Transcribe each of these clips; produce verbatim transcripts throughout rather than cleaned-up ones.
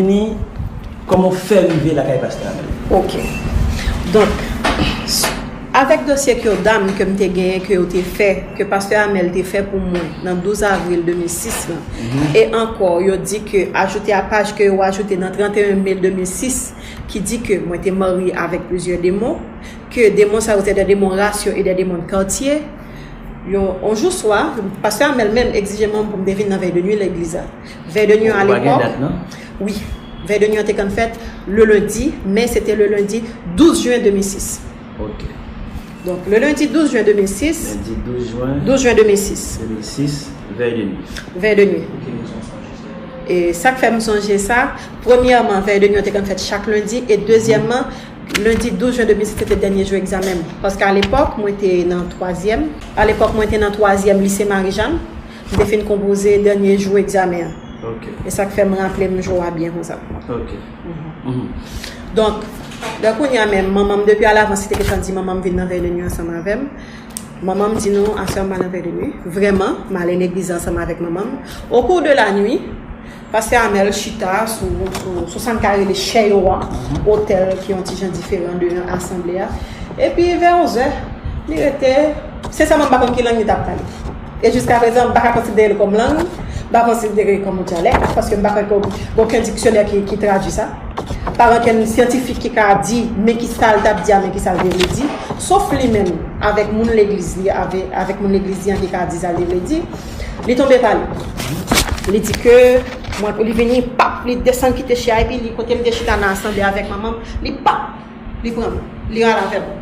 Vini, kòman w fè rive lakay pastè Amèl? Ok. Donk, avèk dosye ke yo dam ke m te genyen, ke yo te fè, ke pastè Amèl te fè pou mwen nan douz avril de mil sis lan, e ankò, yo di ke ajoute a paj ke yo ajoute nan trannteyen me de mil sis, ki di ke mwen te marye avèk plizyè demon, ke demon sa yo te de demon ras yo e de demon de katye. Yon, yon jou swa, pastè Amèl menm egzije mwen pou m te vin nan vèy de nwi legliz la. Vèy de nwi a Ou pa gen lepòk. Dat, non? Wi. Vèy de nwi an te konn fèt le lendi, men se te le lendi douz jen de mil sis. Ok. Donk, le lendi douz jen de mil sis, Lendi douz jen douz jen de mil sis, de mil sis, vèy de nwi. vèy de nwi. E sa k fè m sonje sa, premyèman, vèy de nwi an te konn fèt chak lendi, e dezyèmman, lendi douz jen de mil sis se te dènye jou egzamen m. Paske alepòk, mwen te nan twazyèm. Alepòk, mwen te nan twazyèm lise Marijàn. M te fin konpoze dènye jou egzamen an. Ok. E sa k fè m raple m jou a byen konsa. Ok. Mhm. Donk, lè kounye a menm, manman m depi alavans, li te gentan di manman m vin nan vèy de nwi ansanm avè m. Manman m di nou, aswè m pa nan vèy de nwi. Vrèman, m ale legliz ansanm avèk manman m. Okou de la nwi, pastè Amèl chita sou, sou, sou sa n ka rele chè yo a, otèl ki yon ti jan diferan de asanble a. Epi vè onzè, li rete, sensèman m pa konn ki lang li t ap pale. E jiska prezan, m pa ka konsidere l kòm lang, m pa konsidere l kòm yon dyalèk, paske m pa kwè ke gen okenn diksyonè ki, ki tradui sa. Pa gen okenn syantifik ki ka di, men ki sa l t ap di a, men ki sa l te vle di. Sof li menm, avèk moun legliz li, avè, avèk moun legliz li an ki ka di sa l te vle di. Li tonbe pale. Li di ke, mwen, li vini, pap, li desann kite chè a, epi li, kote m te chita nan asanble avèk manman m, li pap, li pran m, li rale avè m.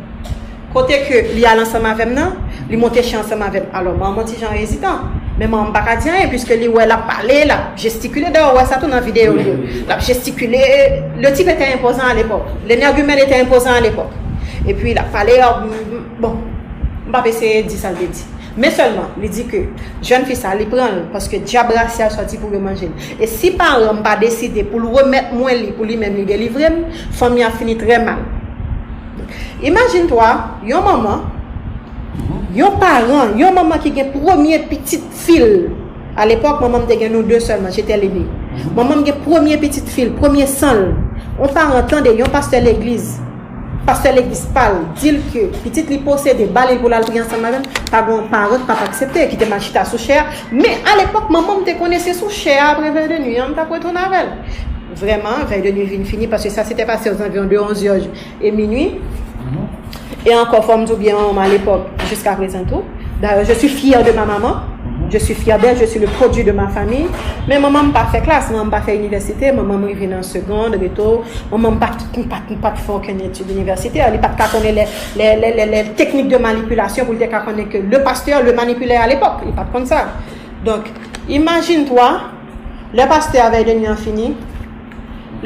Kote ke li al ansanm avè m nan, li monte chè ansanm avè m. Alò, manman ti jan ezitan. Men manman m pa ka di anyen, piske li wè l ap pale, l ap jestikile. Dayè, ou wè sa tou nan videyo li yo. L ap jestikile. Le type était imposant à l'époque. L'énergumène était imposant à l'époque. Epi l ap pale, bon, m p ap eseye di sa l te di. Men sèlman, li di ke jèn fi sa, li pran l, paske dyab rasyal sòti pou yo manje l. E si paran m pa deside pou l remèt mwen li, pou li menm li delivre m, fanmi a fini trè mal. Imajine twa, yon manman, yon paran, yon manman ki gen premye pitit fi l. Alepòk, manman m te gen nou de sèlman, j'étais l'aîné. Manman m gen premye pitit fi l, premye san l. Yon paran tande, yon pastè legliz, pastè legliz pa l, di l ke pitit li posede, ba li l pou l al priye ansanm avè l, pa gen yon paran k p ap aksepte, kite m al chita sou chè a. Men alepòk, manman m te konnen se sou chè a, apre vèy de nwi an, m t ap retounen avè l. Vrèman, vèy de nwi vin fini, paske sa se te pase aux environs de onze heures et minuit. E ankò, fò m di w byen, manman m alepòk, jiska prezan tou. D'ailleurs, je suis fière de ma maman. Je suis fière d'elle, je suis le produit de ma famille. Men manman m pa fè klas, manman m pa fè inivèsite, manman m rive nan segond, reto. Manman m pa t, pa t, pa t fè okenn etid inivèsitè, li pa t ka konnen les, les, les, les, les techniques de manipulation pou l te ka konnen ke le pasteur le manipulait à l'époque, li pa t konn sa. Donk, imajine twa, lè pastè a vèy de nwi an fini,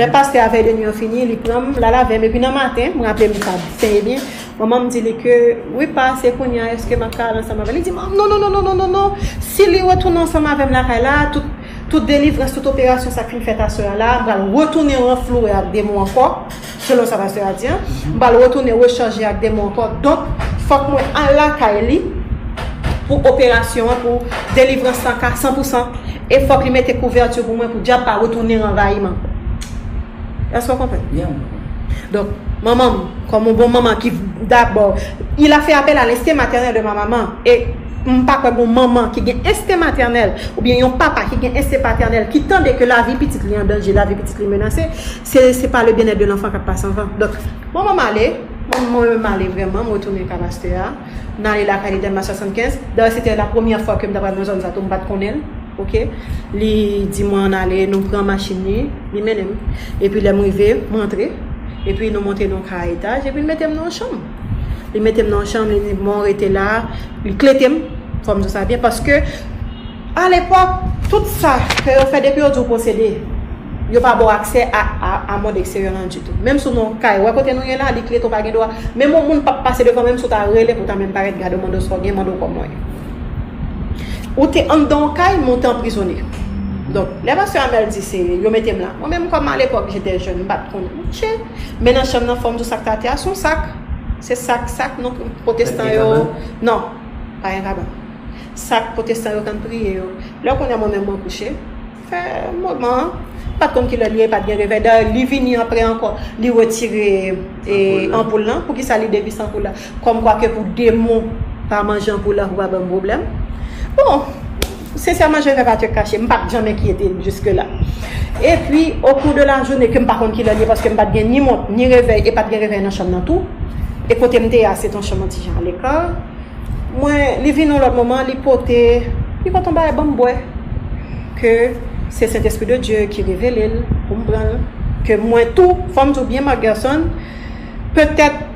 lè pastè a vèy de nwi an fini, li pran m, l al avè m, epi nan maten, m raple m sa byen byen, manman m di li ke, wi pa, se kounye a, èske m ap ka al ansanm avè l? Li di, non, non, non, non, non, non, non, si li retounen ansanm avè m lakay la, tout, tout delivrans, tout operasyon sa k fin fèt aswè a la, m pral retounen ranfloure ak demon ankò, selon sa pastè a di an, m pral retounen rechanje ak demon ankò. Donk, fòk mwen al lakay li pou operasyon an, pou delivrans lan ka san pou san. E fòk li mete kouvèti pou mwen, pou dyab pa retounen anvayi m ankò. Èske w konprann? Byen. Donk, manman m, kòm yon bon manman ki, dabò, il a fait appel à l'instinct maternel de ma maman. E m pa kwè gen yon manman ki gen ensten matènèl, oubyen yon papa ki gen ensten patènèl, ki tande ke lavi pitit li an danje, lavi pitit li menase, se, se pa le bien-être de l'enfant k ap pase anvan. Donk, manman m ale, mwen, mwen menm m ale vrèman, m retounen ka pastè a. M ale lakay li Dèlma swasannkenz. Dayè, se te la premyè fwa ke m t ap al nan zòn sa tou, m pa t konnen l. Ok? Li di mwen ann ale, nou pran machin li, li mennen m. Epi lè m rive, m rantre. Epi nou monte nan yon kay a etaj, epi l mete m nan yon chanm. Li mete m nan yon chanm, li di, bon, rete la, li klete m, fò m di w sa byen, paske, alepòk, tout sa ke yo fè depi yo di w posede, yo pa ba w aksè a, a, a mond eksteryè lan ditou. Menm si w nan yon kay, wè kote nou ye la, li klete w, pa gen dwa. Menm yon moun p ap pase devan, menm si w ta rele pou w ta menm parèt gade w, mande w sa w gen, mande w kòman w ye. Ou te anndan yon kay, men w te anprizone. Donk, lè pastè Amèl di se yo mete m la. Mwen menm, kòm alepòk, j'étais jeune, m pa t konnen. Monchè, men nan chanm nan, fò m di w sa k t atè a, se yon sak. Se sak, sak, non, pwotestan yo. Non, pa gen kabann. Sak pwotestan yo konn priye yo. Lè kounye a mwen menm mwen kouche, fè moman, pa t konn kilè li ye, pa t gen revèy. Dayè, li vini apre ankò, li retire e, anpoul lan. Poukisa li devise anpoul la? Kòmkwa ke pou demon pa manje anpoul la, pou pa ban m pwoblèm. Bon, sensèman, je vais pas te cacher, m pa t janm enkyete l jiske la. Epi, au cours de la journée, ke m pa konn kilè li ye, paske m pa t gen ni mont, ni revèy, e pa t gen revèy nan chanm nan tou. E kote m te ye a, se t yon chanm yon ti jan aleka. Mwen, li vin yon lòt moman, li pote, li pote yon bagay ban m bwè. Ke se Sentespri de Dye ki revele l pou m pran l. Ke mwen tou, fò m di w byen, Marc Gerson, petèt,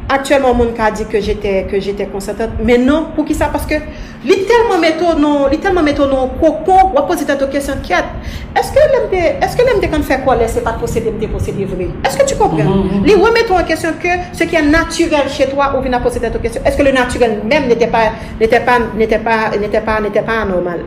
aktyèlman, yon moun ka di ke j'étais, que j'étais consentante, men non, poukisa? Paske li tèlman mete w nan, li tèlman mete w nan yon kokon, w ap poze tèt ou kesyon, kyèt, èske lè m te, èske lè m te konn fè kòlè, se pa t posede m te posede vre? Èske tu konprann? Li remete w an kesyon ke ce qui est naturel chez toi, ou vin ap poze tèt ou kesyon, èske le naturel menm n'était pas, n'était pas, n'était pas, n'était pas, n'était pas anormal?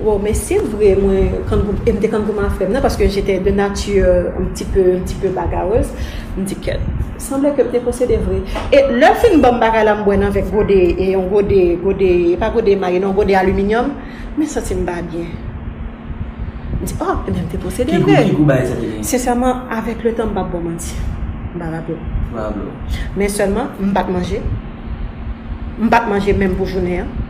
Bon, men se vre, mwen, kangoum, e m te kangoum a frè m nan, paske j'étais de nature un petit peu, un petit peu bagarreuse. M di, kèt, sanble ke m te posede vre. E lè l fin ban m bagay la, m bwè nan vè gode, e yon gode, gode, e pa gode maye, non, gode aliminyòm, men santi m pa byen. M di, oh, ebyen, m te posede vre. Ki gou, ki gou bagay sa te genyen? Sensèman, avèk le tan, m p ap ba w manti. M pa raple m. Ou pa raple w? Men sèlman, m pa t manje. M pa t manje menm pou jounen an.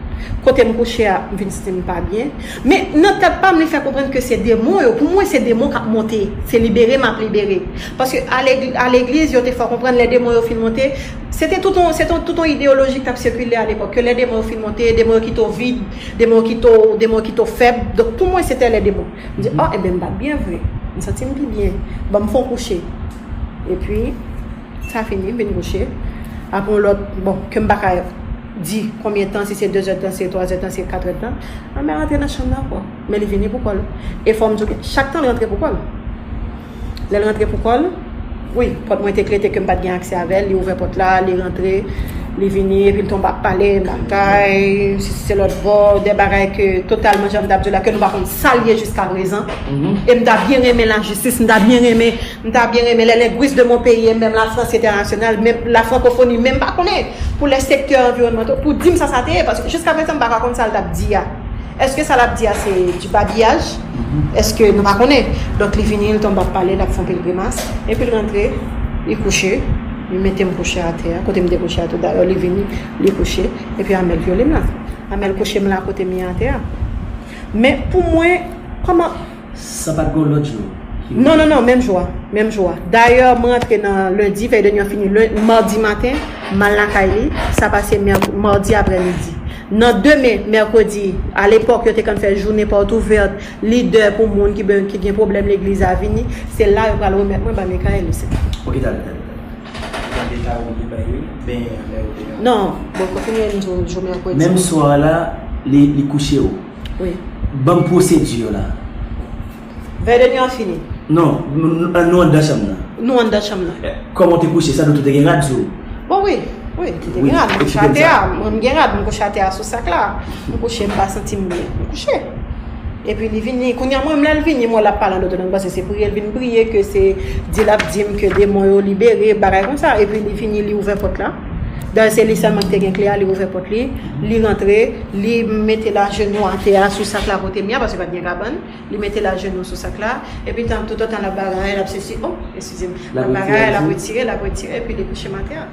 Kote m kouche a, m vin santi m pa byen. Men nan tèt pa m, li fè konprann ke se demon yo. Pou mwen, se demon k ap monte. Se libere m ap libere. Paske a legi-, a legliz, yo te fè konprann lè demon yo fin monte, se te tout yon, se te tout yon ideyoloji k t ap sikile alepòk. Ke lè demon yo fin monte, demon yo kite w vid, demon yo kite w, demon yo kite w fèb. Donk, pou mwen, se te lè demon. M di, oh, ebyen, m pa t byen vre. M santi m pi byen. Ban m fè yon kouche. Epi, sa fini, m vin kouche. Apre yon lòt, bon, ke m pa ka di konbyen tan, si se de zè tan, si se twa zè tan, si se kat è tan, anmè rantre nan chanm nan ankò. Men li vini pou kò l. E fò m di w, chak tan li rantre pou kò l. Lè l rantre pou kò l, wi, pòt mwen te klete ke m pa t gen aksè avè l, li ouvè pòt la, li rantre, li vini, epi l tonbe ap pale, bagay, si se lòt bò, de bagay ke totalman, jan m t ap di w la, ke nou pa konn sa l ye jiskaprezan. E m ta byen renmen lajistis, m ta byen renmen M ta byen renmen lè lengwis de mon peyi, e menm Lafrans entènasyonal, menm la frankofoni, menm pa konnen pou lè sektè anviwònmanto, pou di m sa sa te ye, paske jiskaprezan m pa ka konn sa l t ap di a. Èske sa l ap di a se du babiyaj? Èske nou pa konnen? Donk li vini, li tonbe ap pale, l ap fè anpil grimas, epi l rantre, li kouche, li mete m kouche atè a, kote m te kouche a tou dayè, li vini, li kouche, epi Amèl vyole m la. Amèl kouche m la kote m ye atè a. Men pou mwen, kòman Sa pa t gen yon lòt jou ki Non, non, non, menm jou a. Menm jou a. Dayè, mwen rantre nan lendi, vèy de nwi an fini len-, madi maten, m al lakay li, sa pase mèk-, madi aprèmidi. Nan demen, mèkredi, alepòk, yo te konn fè jounen pòt ouvèt, lidè pou moun ki ben, ki gen pwoblèm legliz la vini, se la yo pral remèt mwen ba Mikaèlis. Ok, talè, talè, talè. Tande ta oubyen bay wi, benyen an lè ou te nan Non, bon, kontinye m jou, jou mèkredi. Menm swa la, li, li kouche w. Wi. Ban m pwosedi yo la. Vèy de nwi an fini. Non, n-, n-, nou anndan chanm nan. Nou anndan chanm nan. Eh, kòman w te kouche? Sa dwe te gen rad sou ou. Bon, wi, wi, te Wi, gen rad. Mwen kouche eksplike m atè sa. a. Mwen, m gen rad, mwen kouche atè a sou sak la. Mwen kouche, m pa santi m byen. Mwen kouche. Epi li vini, kounye a mwen, lè l vini, mwen l ap pale an lòt lang, paske se priye l vin priye, ke se di l ap di m ke demon yo libere, bagay konsa. Epi li vini, li ouvè pòt la. Dayè, se li sèlman ki te gen kle a, li ouvè pòt li, li rantre, li mete l ajenou atè a sou sak la kote m ye a, paske pa t gen kabann. Li mete l ajenou sou sak la, epi tan, toutotan l ap bagay, l ap sesi, oh, eskize m, l ap bagay, l ap retire, l ap retire, epi li kouche m atè a.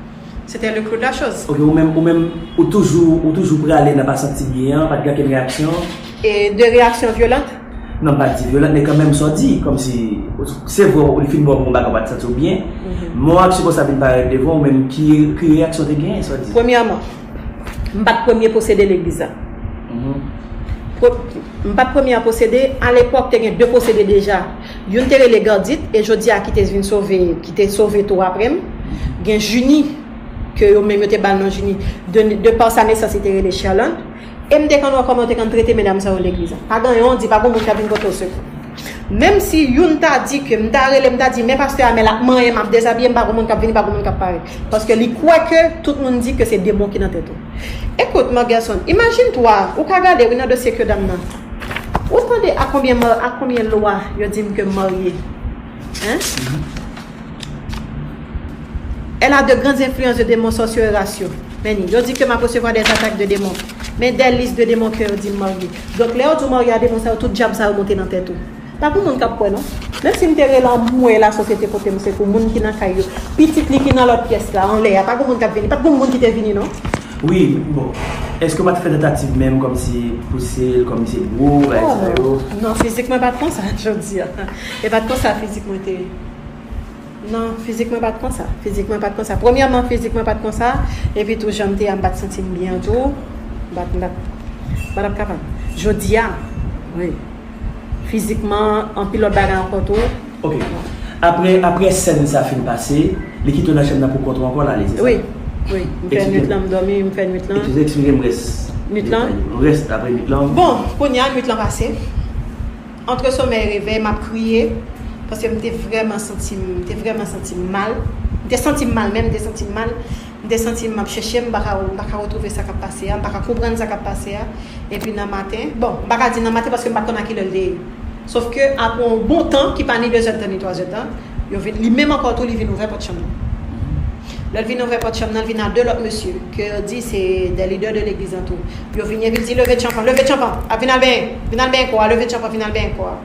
Se te le clou de la chose. Ok, ou menm, ou menm, ou toujou, ou toujou prale nan pa santi byen an, pa t gen okenn reyaksyon? E de reyaksyon vyolent? Non, m pa di vyolent, men kanmenm sa w di, kòmsi, se vre, ou fin bò pou yon bagay, ou pa t santi w byen, men yon aksyon konsa vin parèt devan w, ou menm, ki, ki reyaksyon w te genyen, sa w di? Premyèman, m pa t premye posede legliz la. Pre-, m pa t premye a posede, alepòk te gen de posede deja. Youn te rele Gardit, e jodi a ki te vin sove, ki te sove tou apre m. Gen Jini, ke yo menm yo te ba l non Jini. De, de par sa nesans, li te rele Sherland. E m te konn wè kòman yo te konn trete medam sa yo legliz la. Pa gen anyen w di, pa gen moun k ap vin pote w sekou. Menm si youn ta di ke m ta rele, m ta di, men pastè Amèl ap manyen m, ap dezabiye m, pa gen moun k ap vini, pa gen moun k ap parèt. Paske li kwè ke tout moun di ke se demon ki nan tèt ou. Écoute, Marc Gerson, imagine-toi, ou ka gade, wi, nan dosye ke dam nan. Ou tande a konbyen ma-, a konbyen lwa yo di m ke m marye? Hein? Elle a de grandes influences de démons sorciers et ratios. Men ni, yo di ke m ap resevwa des attaques de démons. Men des listes de démons ke yo di m marye. Donk, lè yo di w marye a demon sa yo, tout dyab sa yo monte nan tèt ou. Pa pou moun k ap kwè, non. Menm si m te rele anmwey lasosyete pote m sekou, moun ki nan kay yo, pitit li ki nan lòt pyès la, anlè a, pa gen moun k ap vini, pa t gen moun ki te vini, non. Wi, bon. Èske w pa t fè tantativ menm kòmsi pouse l, kòmsi gwo, bagay sa yo? Non, fizik mwen pa t konsa, jodi a. E pa t konsa fizik mwen te ye. Non, fizik mwen pa t konsa. Fizik mwen pa t konsa. Premyèman, fizik mwen pa t konsa. Epi tou, jan m te ye a, m pa t santi m byen tou. M pa t, m pa t, m pa t ap kapab. Jodi a, wi. Fizikman, anpil lòt bagay ankò tou. Ok. Apre, apre sèn sa fin pase, li kite w nan chanm nan pou kont ou ankò, l ale, se sa? Wi, wi. M fè nwit lan, m dòmi, m fè nwit lan. Eskize, eksplike m rès. Nwit lan? Rès apre nwit lan. Bon, kounye a, nwit lan pase. Antre somèy e revèy, m ap kriye. Paske m te vrèman santi m, m te vrèman santi m mal. M te santi m mal menm, m te santi m mal. M te santi m ap chèche, m pa ka, m pa ka retwouve sa k ap pase a, m pa ka konprann sa k ap pase a. Epi nan maten, bon, m pa ka di nan maten paske m pa t konn a kilè l te ye. Sòf ke apre yon bon tan, ki pa ni dezèdtan ni twazèdtan, yo vin, li menm ankò tou, li vin ouvè pòt chanm nan. Lè l vin ouvè pòt chanm nan, l vin a de lòt mesye, ke yo di se de lidè de legliz lan tou. Yo vini epi l di, "Leve tchanpan, leve tchanpan, ap vin al benyen, vin al benyen kò a, leve tchanpan, vin al benyen kò a."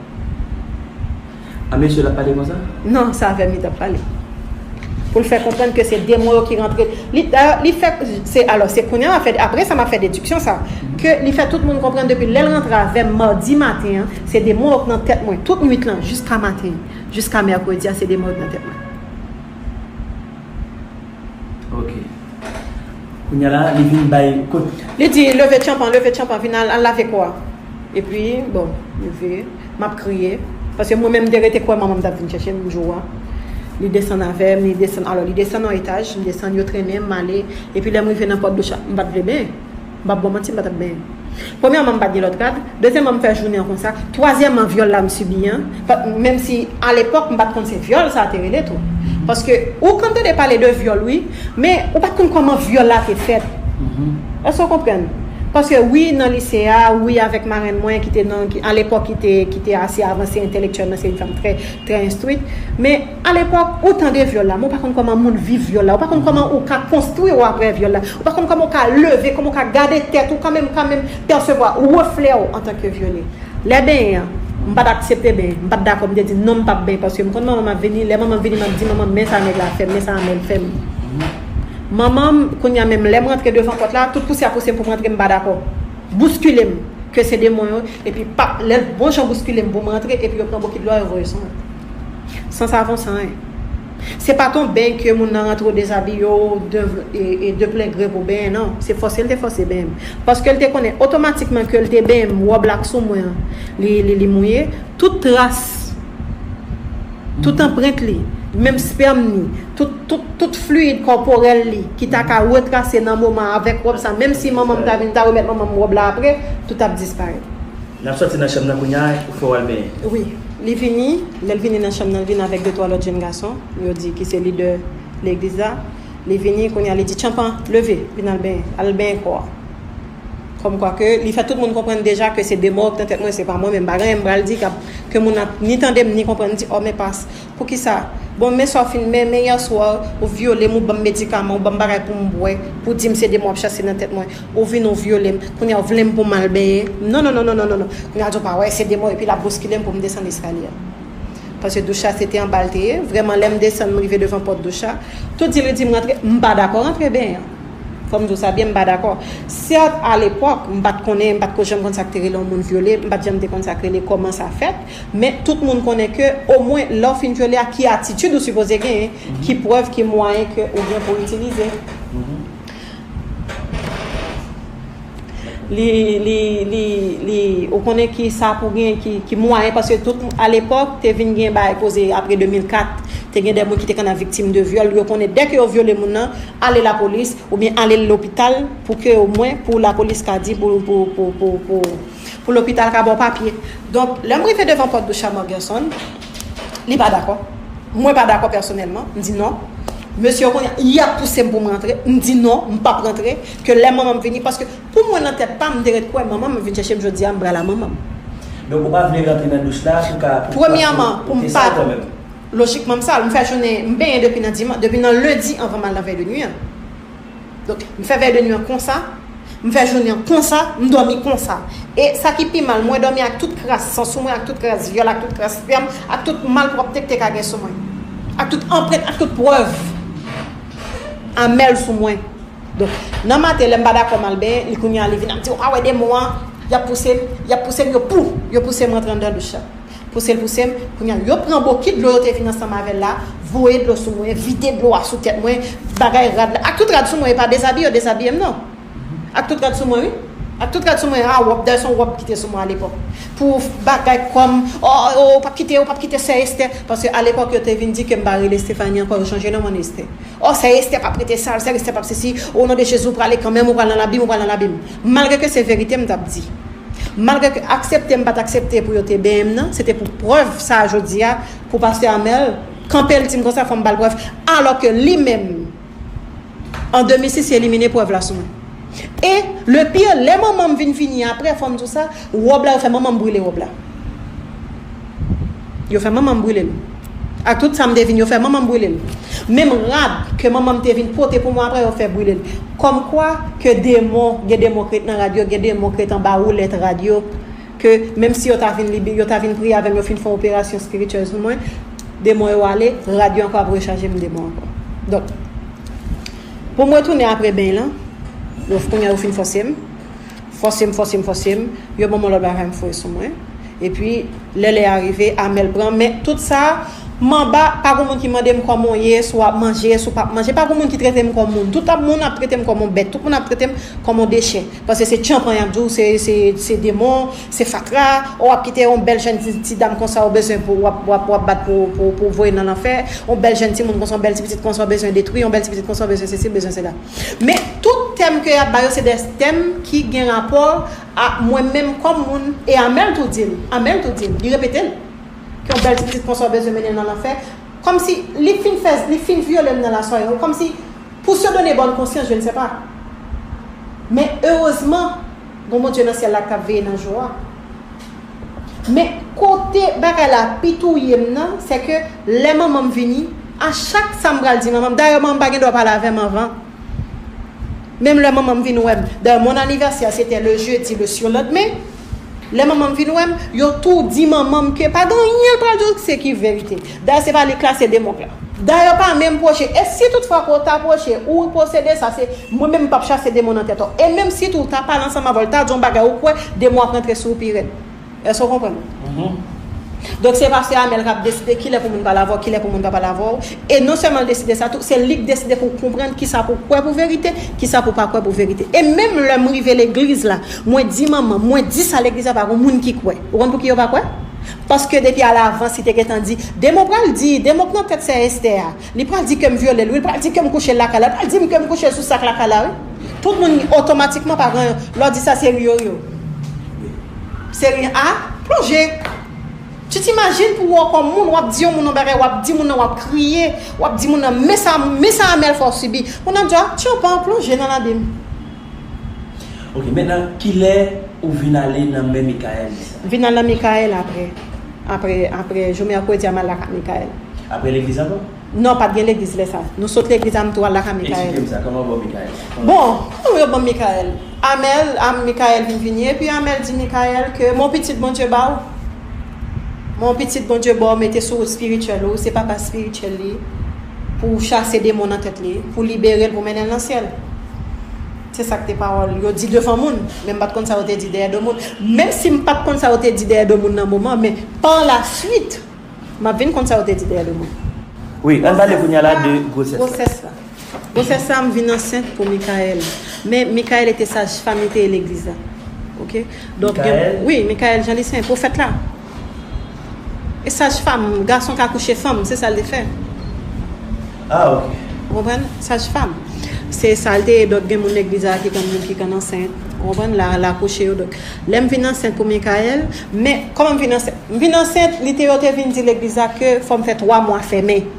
A mesye l ap pale konsa? Non, se avè m li t ap pale. Pou l fè konprann ke se demon yo ki rantre. Li, dayè, li fè, se, alò, se kounye a m ap fè, apre sa m ap fè dediksyon sa, ke li fè tout moun konprann depi lè l rantre avè m madi maten an, se demon yo k nan tèt mwen, tout nwit lan, jiska maten, jiska mèkredi a, se demon yo k nan tèt mwen. Ok. Kounye a la, li vin bay kot. Li di, "Leve tchanpan, leve tchanpan, vin al, al lave kò a." Epi, bon, leve, m ap kriye. Paske mwen menm, m te rete kwè manman m t ap vin chèche m jou a. Li desann avè m, li desann, alò, li desann yon etaj, m desann, yo trennen m, m ale. Epi lè m rive nan pòt douch la, m pa t vle benyen. M p ap ba w manti, m pa t ap benyen. Premyèman, m pa t gen lòt rad. Dezyèmman, m fè jounen an konsa. Twazyèmman, vyòl la m sibi an. Pa, menm si alepòk, m pa t konn se vyòl sa a te rele tou. Paske ou konn tande pale de vyòl, wi, men ou pa t konn kòman vyòl la te fèt. Èske w konprann? Paske wi, nan lise a, wi, avèk marenn mwen ki te nan, ki, alepòk ki te, ki te ase avanse entèlektyèlman, se yon fanm trè, trè enstwit. Men, alepòk, ou tande vyòl la, men ou pa konn kòman moun viv vyòl la, ou pa konn kòman ou ka konstwi w apre vyòl la, ou pa konn kòman ou ka leve, kòman ou ka gade tèt ou, kanmenm, kanmenm pèsevwa reflè w antanke vyole. Lè benyen an, m pa t aksepte benyen, m pa t dakò, m te di non, m p ap benyen, paske m konn manman m ap vini, lè manman m vini, m ap di manman m, "Men sa nèg la fè m, men sa anmè l fè m." Manman m, kounye a menm, lè m rantre devan pòt la, tout pouse ap pouse m pou m rantre, m pa dakò. Bouskile m, ke se demon yo, epi pap, lè l bon jan bouskile m pou m rantre, epi yo pran bokit dlo a, yo voye sou mwen. San sav, san anyen. Se pa t yon benyen ke moun nan rantre, w dezabiye w de, e, e de plen gre pou benyen, non. Se fòse l te fòse benyen m. Paske l te konnen otomatikman ke l te benyen m, wòb la k sou mwen an, li, li, li mouye. Tout tras, tout anprent li, menm spèm li, tout, tout, tout fliyid kòporèl li ki ta ka retrase nan moman avèk wòb sa, menm si manman m ta vin, ta remèt manman m wòb la apre, tout ap disparèt. N ap sòti nan chanm nan kounye a, ou fè w al benyen. Wi. Li vini, lè l vini nan chanm nan, l vin avèk de twa lòt jenn gason, yo di ki se lidè legliz la. Li vini, kounye a, li di, "Tchanpan, leve, vin al benyen, al benyen kò a." Kòmkwa ke li fè tout moun konprann deja ke se de mò k nan tèt mwen, se pa mwen menm, m pa gen anyen m pral di k ap, ke moun ap ni tande m, ni konprann, di, "Ò, men pas, poukisa? Bon, men sa w fin, men, men yèswa, ou vyole m, ou ban m medikaman, ou ban m bagay pou m bwè, pou di m se de mò w ap chase nan tèt mwen, ou vin ou vyole m, kounye a w vle m pou m al benyen. Non, non, non, non, non, non, non." Kounye a l di w pa wè, se de mò, epi l ap bouskile m pou m desann eskalye a. Paske douch la se te anba l te ye. Vrèman, lè m desann, m rive devan pòt douch la. Tout di li di m rantre, m pa dakò rantre benyen an. Fò m di w sa byen, m pa dakò. Sèt, alepòk, m pa t konnen, m pa t ko janm konn sa k te rele yon moun vyole, m pa t janm te konn sa k rele kòman sa fèt, men tout moun konnen ke omwen lè w fin vyole a, ki atitid ou sipoze genyen, ki prèv, ki mwayen ke ou gen pou itilize. Li, li, li, li, ou konnen ki sa pou gen, ki, ki mwayen, paske tout, alepòk, te vin gen bagay koze apre de mil kat, te gen de moun ki te konn ap viktim de vyòl, yo konnen dèke yo vyole moun nan, ale lapolis, oubyen ale lopital, pou ke omwen, pou lapolis ka di, pou, pou, pou, pou, pou, pou lopital ka ba w papye. Donk, lè m rive devan pòt douch a Morgerson, li pa dakò. Mwen pa dakò pèsonèlman, m di non. Mesye yo kounye a, y ap pouse m pou m rantre, m di non, m p ap rantre, ke lè manman m vini, paske pou mwen nan tèt pa m, m te ret kwè manman m vin chèche m jodi a, m pral a manman m. Donk ou pa vle rantre nan douch la pou ka, pou, Premyèman, pou m pa, lojikman m sal, m fè jounen, m benyen depi nan diman, depi nan lendi anvan m al nan vèy de nwi an. Donk, m fè vèy de nwi an konsa, M fè jounen an konsa, m dòmi konsa. E sa ki pi mal, mwen dòmi ak tout kras san sou mwen, ak tout kras vyòl, ak tout kras spèm, ak tout malpwòpte ki te ka gen sou mwen. Ak tout anprent, ak tout prèv Amèl sou mwen. Donk, nan maten, lè m pa dakò m al benyen, li kounye a li vin ap di, "Ou pa wè demon an, y ap pouse m, y ap pouse m, yo pou, yo pouse m rantre anndan douch la." Pouse l, pouse m, kounye a, yo pran bokit dlo yo te vin ansanm avè l la, voye dlo sou mwen, vide dlo a sou tèt mwen, bagay rad la, ak tout rad sou mwen, e pa dezabiye yo dezabiye m non. Ak tout rad sou mwen, wi. Ak tout rad sou mwen, a wòb, dayè se yon wòb ki te sou mwen alepòk. Pou bagay kòm, o, o, ou p ap kite, ou p ap kite sè Estè. Paske alepòk, yo te vin di ke m pa rele Stephanie ankò, yo chanje non mwen an Estè. O, sè Estè p ap rete sal, sè Estè p ap sesi, o non de Jezi, ou prale kanmenm, ou pral nan labim, ou pral nan labim. Malgre ke se verite m t ap di. Malgre ke aksepte m pa t aksepte pou yo te benyen m nan, se te pou prèv sa a jodi a, pou pastè Amèl kanpe l di m konsa, fò m ba l prèv. Alò ke li menm, an de mil sis, li elimine prèv la sou mwen. E le pire, lè manman m vin vini apre, fò m di w sa, wòb la, yo fè manman m brile wòb la. Yo fè manman m brile l. Ak tout sa m te vin, yo fè manman m brile l. Menm rad ke manman m te vin pote pou mwen apre, yo fè brile l. Kòmkwa ke demon, gen demon k ret nan rad yo, gen demon k ret anba woulèt rad yo, ke menm si yo ta vin libe, yo ta vin priye avè m, yo fin fè yon operasyon espirityèl sou mwen, demon yo ale, rad yo ankò ap rechaje m demon ankò. Donk, pou m retounen apre beny lan, yo kounye a yo fin fòse m, fòse m, fòse m, fòse m, yo ban m yon lòt bagay m foure sou mwen. Epi, lè lè a rive, Amèl pran. Men tout sa, m anba, pa gen moun ki mande m kòman w ye, si w ap manje, si w p ap manje. Pa gen moun ki trete m kòm moun. Tout ap, moun ap trete m kòm yon bèt. Tout moun ap trete m kòm yon dechè. Paske se tchanpan y ap di w, se, se, se demon, se fatra. O, w ap kite yon bèl jèn ti, ti dam konsa w bezwen pou, w ap, w ap, w ap bat pou, pou, pou voye nan lanfè. Yon bèl jèn timoun konsa, yon bèl ti pitit konsa w bezwen detwi, yon bèl ti pitit konsa w bezwen sesi, bezwen sela. Men tout tèm ke y ap ba yo, se de tèm ki gen rapò a mwen menm kòm moun. E Amèl tou di l, Amèl tou di l, li repete l. Ke yon bèl ti pitit konsa w bezwen mennen l nan lanfè. Kòmsi li fin fè, li fin vyole m nan lasware. Kòmsi, pour se donner bonne conscience, je ne sais pas. Men erezman, gon Bondye nan syèl la k ap veye nan jou a. Men kote bagay la pi touye m nan, se ke lè manman m vini, a chak sa m pral di manman m, dayè manman m pa gen dwa pale avè m anvan. Menm lè manman m vin wè m, dayè mon anniversaire, c'était le jeudi, le surlendemain, lè manman m vin wè m, yo tou di manman m ke pa gen anyen l pral di w se ki verite. Dayè se pa li k lase demon k la. Dayè pa menm pwoche. E si toutfwa ke w ta pwoche, ou posede sa, se mwen menm m p ap chase demon nan tèt ou. E menm si tou w ta pale ansanm avè w, l ta di yon bagay, ou kwè, demon ap rantre sou ou pi rèd. Èske w konprann? Donk, se pastè Amèl k ap deside kilè pou moun pale avè w, kilè pou moun pa pale avè w. E non sèlman l deside sa tou, se li k deside pou w konprann kisa pou w kwè pou verite, kisa pou w pa kwè pou verite. E menm lè m rive legliz la, mwen di manman, mwen di sa legliz la pa gon moun ki kwè. Ou konn pouki yo pa kwè? Paske depi alavans, li te gentan di, demon pral di, demon k nan tèt sè Estè a, li pral di ke m vyole l, wi, li pral di ke m kouche l lakay la, li pral di m ke m kouche l sou sak lakay la, wi. Tout moun otomatikman pa gen, lè w di sa, se ri yo ri w. Se ri a plonje. Tu t'imagines pou wè kòm moun, w ap di yon moun yon bagay, w ap di moun nan, w ap kriye, w ap di moun nan, men sa, men sa Amèl fè w sibi. Moun nan di w, a, tchanpan, plonje nan labim. Ok, mentnan, kilè ou vin ale nan men Michael konsa? M vin al nan Michael apre. Apre, apre, jou mèkredi a, m al lakay Michael. Apre legliz ankò? Non, pa t gen legliz lè sa. Nou sot legliz a, m tou al lakay Michael. Eksplike m sa, kòman yo ba w Michael? Bon, kòman yo ban m Michael? Amèl, a, Michael vin vini, epi Amèl di Michael ke, mon pitit, Bondye ba w. Mon pitit, Bondye ba w, mete sou wout espirityèl ou, se papa espirityèl li, pou w chase demon nan tèt li, pou w libere l, pou w mennen l nan syèl. Se sa k te pawòl yo di devan moun, men m pa t konn sa yo te di dèyè do moun. Menm si m pa t konn sa yo te di dèyè do moun nan moman, men pa la swit, m ap vin konn sa yo te di dèyè do moun. Wi, ann pale kounye a la de gwosès la. Gwosès la. Gwosès la, m vin ansent pou Michael. Men Michael ete saj fam, li te ye legliz la. Ok? Donk, gen, Michael? Wi, Michael Jean Lucien, pwofèt la. E saj fam, gason ka kouche fanm, se sa l te fè. Ah, ok. Ou konprann? Saj fam. Se sa l te ye, donk gen moun legliz la ki konn moun ki konn ansent. Ou konprann? La, la kouche yo. Donk, lè m vin ansent pou Michael, men kòman m vin ansent? M vin ansent, li te, yo te vin di legliz la ke fò m fè twa mwa fèmen.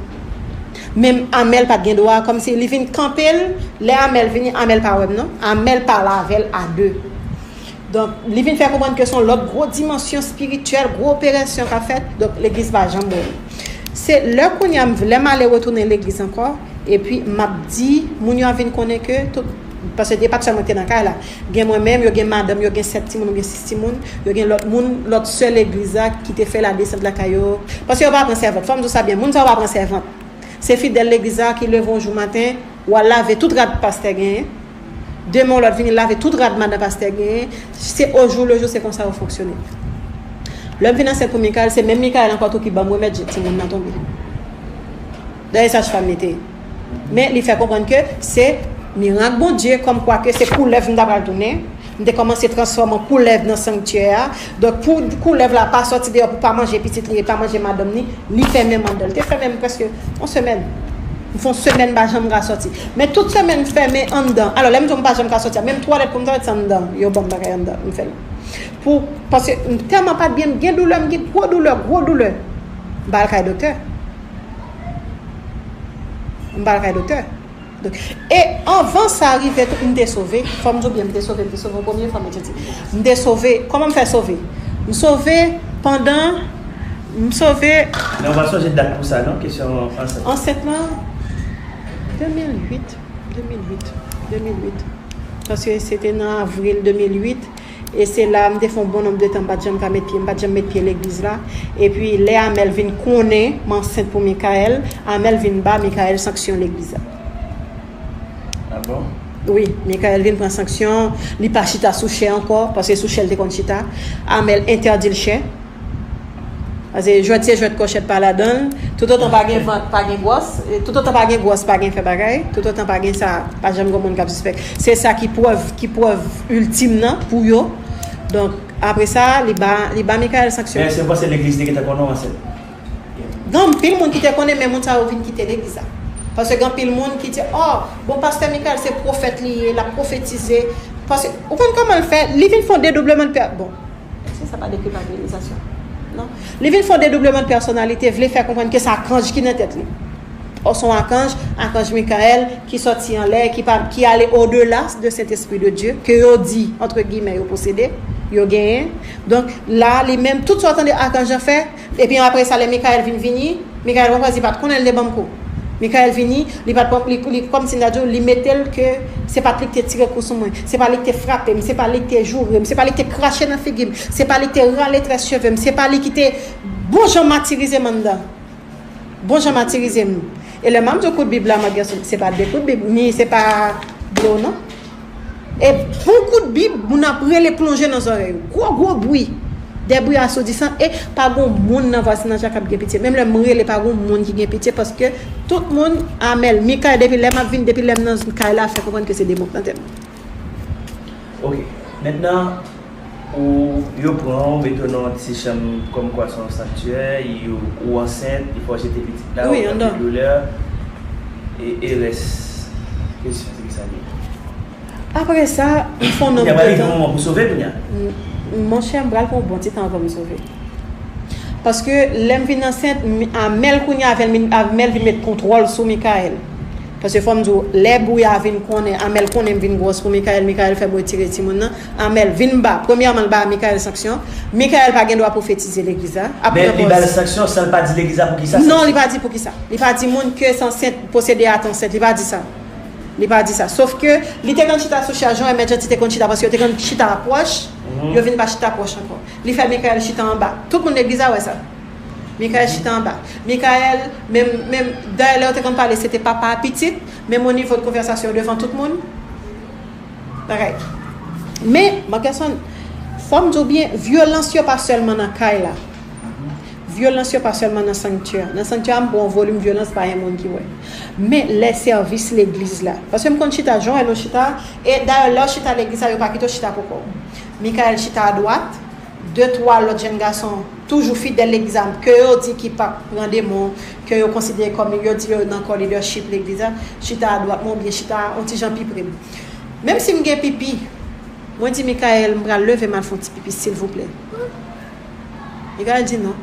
Men Amèl pa t gen dwa, kòmsi li vin kanpe l, lè Amèl vini, Amèl pa wè m non. Amèl pale avè l a de. Donk, li vin fè konprann ke se yon lòt gwo dimansyon espirityèl, gwo operasyon k ap fèt. Donk, legliz pa janm wè m. Se lè kounye a, m, lè m ale retounen legliz ankò, epi m ap di, moun yo ap vin konnen ke tout Paske e pa t sèl mwen ki te nan kay la. Gen mwen menm, yo gen madanm, yo gen sèt timoun, yo gen sis timoun, yo gen lòt moun, lòt sè legliz la ki te fè ladesant lakay yo. Paske yo pa pran sèvant. Fò m di w sa byen, moun sa yo pa pran sèvant. Se fidèl legliz la ki leve yon jou maten, w al lave tout rad pastè genyen. Demen yon lòt vini lave tout rad madan pastè genyen. Se o jou le jou, se konsa yo fonksyone. Lè m vin ansent pou Michael, se menm Michael ankò tou ki ban m remèd je timoun nan tonbe. Dayè saj fanm li te ye. Men li fè konprann ke se mirak Bondye, kòmkwa ke se koulèv m ta pral tounen. M te kòmanse transfòme an koulèv nan sanktyè a. Donk, pou koulèv la pa sòti deyò, pou pa manje pitit li e pa manje madanm ni, li fèmen m anndan. Li te fèmen m prèske yon semèn. M fè yon semèn m pa janm ka sòti. Men tout semèn m fèmen anndan. Alò, lè m di w m pa janm ka sòti a, menm twalèt pou m twalèt se anndan. Yo ban m bagay anndan, m fè l. Pou, paske m tèlman pa t byen, m gen doulè, m gen gwo doulè, gwo doulè. M pa al kay doktè. M pa al kay doktè. Donk, e anvan sa rive tou, m te sove. Fò m di w byen, m te sove, m te sove yon premye fwa, men je di. M te sove. Kòman m fè sove? M sove pandan, m sove Nan w pa sonje dat pou sa, non? Kesyon ansent. Ansent lan, de mil uit, de mil uit, de mil uit. Paske se te nan avril de mil uit. E se la, m te fè yon bon nonb de tan, m pa t janm ka met pye, m pa t janm met pye legliz la. Epi, lè Amèl vin konnen m ansent pou Michael, Amèl vin ba Michael sanksyon legliz la. Ah bon? Wi, Michael vin pran sanksyon, li pa chita sou chè ankò, paske sou chè l te konn chita. Amèl entèdi l chè. Paske jwèt se jwèt, kòchèt pa ladan l. Toutotan pa gen vant, pa gen gwòs. E toutotan pa gen gwòs, pa gen fè bagay. Toutotan pa gen sa, pa janm gen moun k ap sispèk. Se sa ki prèv, ki prèv iltim nan pou yo. Donk, apre sa, li ba, li ba Michael sanksyon. Men èske w panse legliz te gentan konnen w ansent? Gen anpil moun ki te konnen, men moun sa yo vin kite legliz la. Paske gen anpil moun ki di, oh, bon, pastè Michael se pwofèt li ye, l ap pwofetize. Paske, ou konn kòman l fè? Li vin fè yon dedoubleman de pè-, bon, èske sa pa de kilpabilizasyon? Non. Li vin fè yon dedoubleman de pèsonalite, vle fè konprann ke se akanj ki nan tèt li. Ò, se yon akanj, akanj Michael, ki sòti anlè, ki pa, ki ale odela de Sentespri de Dye, ke yo di, entre guillemets, yo posede, yo genyen. Donk, la, li menm, tout sa w tande akanj lan fè, epi apre sa, lè Michael vin vini, Michael, bon, kwè di pa t konnen l te ban m kou. Michael vini, li pa t pran, li, li, kòmsi m ta di w, li mete l ke se pa t li ki te tire kou sou mwen, se pa li ki te frape m, se pa li ki te joure m, se pa li ki te krache nan figi m, se pa li ki te rale très cheve m, se pa li ki te bon jan matirize m anndan. Bon jan matirize m. E lè m ap di w kout bib la, mwen gen, se pa de kout bib, ni se pa dlo, non. E bon kout bib, moun ap rele plonje nan zòrèy ou. Gwo, gwo bri. Dèbri asoudisan. E pa gon moun nan vwazinaj la k ap gen pitye. Menm lè m rele, pa gon moun ki gen pitye, paske tout moun, Amèl, Michael, depi lè m ap vin, depi lè m nan kay la, fè konprann ke se demon k nan tèt mwen. Ok. Mentnan, ou, yo pran w, mete w nan yon ti chanm kòmkwa se yon sanktyè, yo, ou ansent, yo fè w jete pitit la, ou ap gen doulè, e, e rès kesyon, se ki sa l ye? Apre sa, m fè yon nonb de tan. Kounye a, pral rive moman pou sove kounye a. M, monchè, m pral pran yon bon ti tan anvan m sove. Paske lè m vin ansent, m, Amèl kounye a, avè l, Amèl vin met kontwòl sou Michael. Paske fò m di w, lè bri a vin konnen, Amèl konnen m vin gwòs pou Michael, Michael fè m retire timoun nan, Amèl vin ba, premyèman, l ba Michael sanksyon. Michael pa gen dwa pwofetize legliz la. Ap pran pòz. Men li ba l sanksyon san l pa di legliz la poukisa. Non, li pa di poukisa. Li pa di moun ke se ansent, posede a te ansent. Li pa di sa. Li pa di sa. Sof ke li te konn chita sou chè a, jan Emèt Janti te konn chita, paske yo te konn chita pwòch, yo vin pa chita pwòch ankò. Li fè Michael chita anba. Tout moun legliz la wè sa. Michael chita anba. Michael, menm, menm, dayè lè yo te konn pale, se te papa a pitit, menm o nivo de konvèsasyon yo devan tout moun. Bagay. Men, Marckerson, fò m di w byen, vyolans yo pa sèlman nan kay la. Vyolans yo pa sèlman nan sanktyè a. Nan sanktyè a, m pran yon volim vyolans pa gen moun ki wè. Men lè sèvis legliz la. Paske m konn chita, jan w wè nou chita, e dayè lè w chita legliz la, yo pa kite w chita pou kò w. Michael chita adwat, de twa lòt jèn gason toujou fidèl legliz la, ke yo di ki p ap pran demon, ke yo konsidere kòm, yo di yo nan kò lidèchip legliz la, chita adwat mwen oubyen chita yon ti jan pi pre m. Menm si m gen pipi, mwen di Michael, m pral leve m al fè yon ti pipi, silvouplè. Michael di non.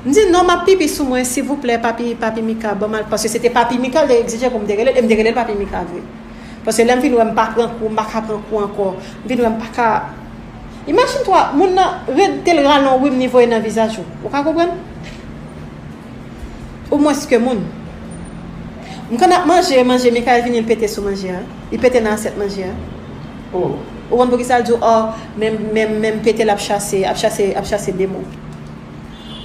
M di non, m ap pipi sou mwen, silvouplè, papi, papi Mika, ban m al, paske se te papi Mika l te egzije pou m te rele l, e m te rele l papi Mika vre. Paske lè m vin wè m pa pran kou, m pa ka pran kou ankò, m vin wè m pa ka. Imajine twa, moun nan rete l rale yon rim, li voye nan vizaj ou. Ou ka konprann? Ou mwens ke moun. M konn ap manje, manje, Mikael vini, l pete sou manje a. Li pete nan asyèt manje a. Oh. Ou konn poukisa l di w, oh, men, men, men m pete l ap chase, ap chase, ap chase demon.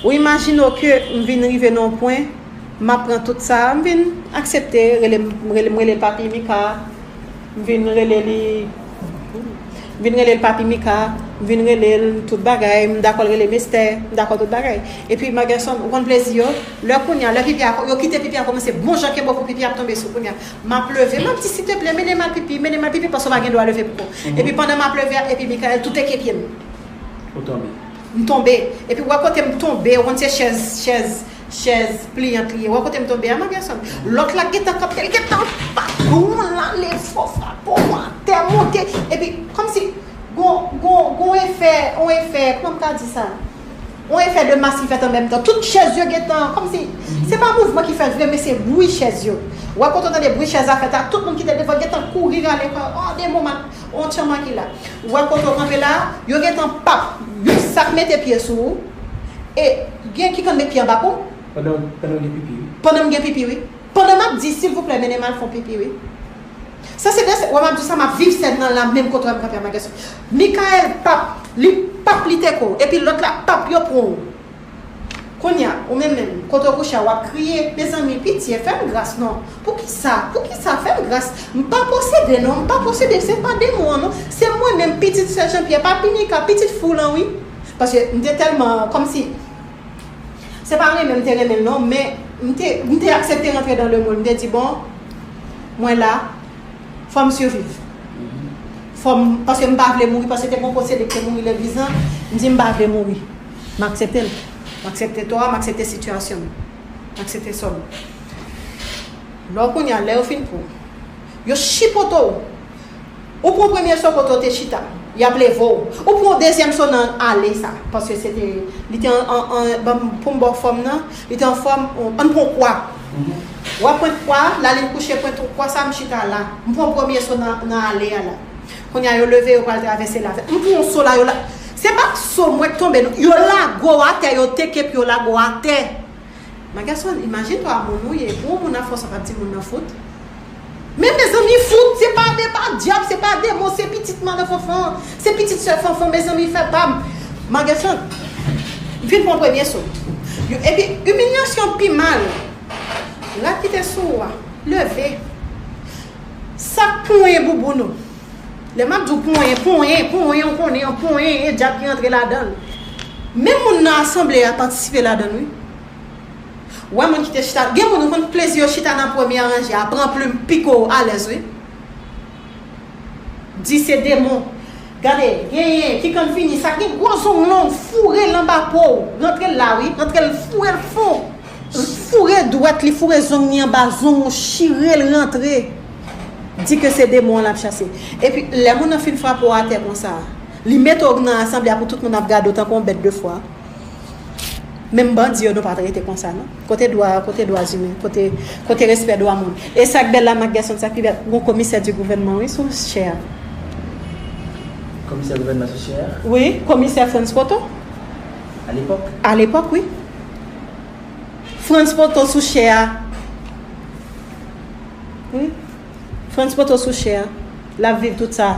Ou imajine w ke m vin rive nan yon pwen, m ap pran tout sa, m vin aksepte, rele, rele, m rele l papi Mika, m vin rele li, m vin rele l papi Mika, m vin rele l tout bagay, m dakò l rele m Estè, m dakò tout bagay. Epi, Magerson, ou konn plezi yo, lè kounye a, lè pipi a, yo kite pipi a kòmanse bon jan kenbe w pou pipi ap tonbe sou kounye a. M ap leve, m ap di, "Siteple, mennen m al pipi, mennen m al pipi," paske w pa gen dwa leve pou kò w. Epi pandan m ap leve a, epi Mikael tou teke pye m. Ou tonbe. M tonbe. Epi wè kote m tonbe, ou konn se chèz, chèz, chèz plyant li ye. Wè kote m tonbe a, Magerson. Lòt la gentan kanpe, l gentan pa, gon l ale fò, frape w atè, monte. Epi, kòmsi, gon, gon, gon efè, on efè, kòman m ka di sa? On efè de mas ki fèt an menm tan. Tout chèz yo gentan, kòmsi, se pa mouvman ki fèt vre, men se bri chèz yo. Wè kote w tande bri chèz la fèt la, tout moun ki te devan gentan kouri rale kò, oh, demon, on tchanma ki la. Ou wè kote w kanpe la, yo gentan pap, yon sak mete pye sou ou, e gen ki konn met pye anba kou. Pandan, pandan w gen pipi, wi. Pandan m gen pipi, wi. Pandan m ap di, "Silvouplè, mennen m al fè yon pipi, wi." Sa se de, wè m ap di sa, m ap viv sèn nan la, menm kote w wè m kanpe a, Magerson. Mikael pap, li pap, li teke w, epi lòt la pap, yo pran w. Kounye a, ou menm menm, kote w kouche a, w ap kriye. Mezanmi, pitye, fè m gras non. Poukisa? Poukisa? Fè m gras. M pa posede non, m pa posede, se pa demon an non. Se mwen menm, pitit sè Jean Pierre, papi Mika, pitit fou lan wi. Paske m te tèlman, kòmsi, se pa renmen m te renmen l non, men m te, m te aksepte rantre dan lemond. M te di, "Bon, mwen la, fò m siviv." Fò m, paske m pa vle mouri, paske te gon posede ki te mouri legliz lan, m di m pa vle mouri. M aksepte l. M aksepte tò a, m aksepte sitiyasyon m. M aksepte sò m. Lè w kounye a, lè yo fin pran w, yo chipote w. Ou pran premye so kote w te chita, y ap leve w. Ou pran dezyèm so nan ale sa, paske se te, li te an, an, an, ban m, pou m ba w fòm nan, li te an fòm, ann pran kwa. W ap pran kwa, lalin kouche, pran kwa sa, m chita la. M pran premye so nan, nan ale a la. Kounye a, yo leve, yo pral travèse la. M pran so la, yo la. Se pa so mwen k tonbe, non. Yo lage w atè, yo teke pye w lage w atè. Magerson, imajine twa moun ou ye. Pou yon moun ap fè w sa, pa di moun nan fout. Men mezanmi, fout, se pa, se pa dyab, se pa demon, se pitit madan Fanfan, se pitit sè Fanfan, mezanmi, fè pa m. Magerson, m fin pran premye so. Yo, epi, imilyasyon pi mal. Rad ki te sou ou a, leve. Sa k ponyen bouboun ou. Lè m ap di w ponyen, ponyen, ponyen, ou konnen an ponyen, e dyab ki rantre ladan l. Menm moun nan asanble a patisipe ladan l, wi. Wè moun ki te chita, gen moun ou konn plezi yo chita nan premye ranje a, pran plim, pike w alèz, wi. Di se demon. Gade, genyen ki konn vini, sa gen gwo zong long, foure l anba po w, rantre l la, wi, rantre l, foure l fon. Foure dwèt li, foure zong li anba zong ou, chire l rantre. Di ke se demon an l ap chase. Epi, lè moun nan fin frape w atè konsa, li mete w nan asanble a pou tout moun ap gade w tankou yon bèt de fwa. Menm bandi yo, nou pa trete konsa, non. Kote dwa, kote dwa imen, kote, kote respè dwa moun. E sa k bèl la, Magerson, sa k pi bèl, gon komisè di gouvènman, wi, sou chè a. Komisè gouvènman sou chè a? Wi, komisè Frantz Poto. A lepòk? A lepòk, wi. Frantz Poto sou chè a. Wi. Frantz Poto sou chè a. L ap viv tout sa.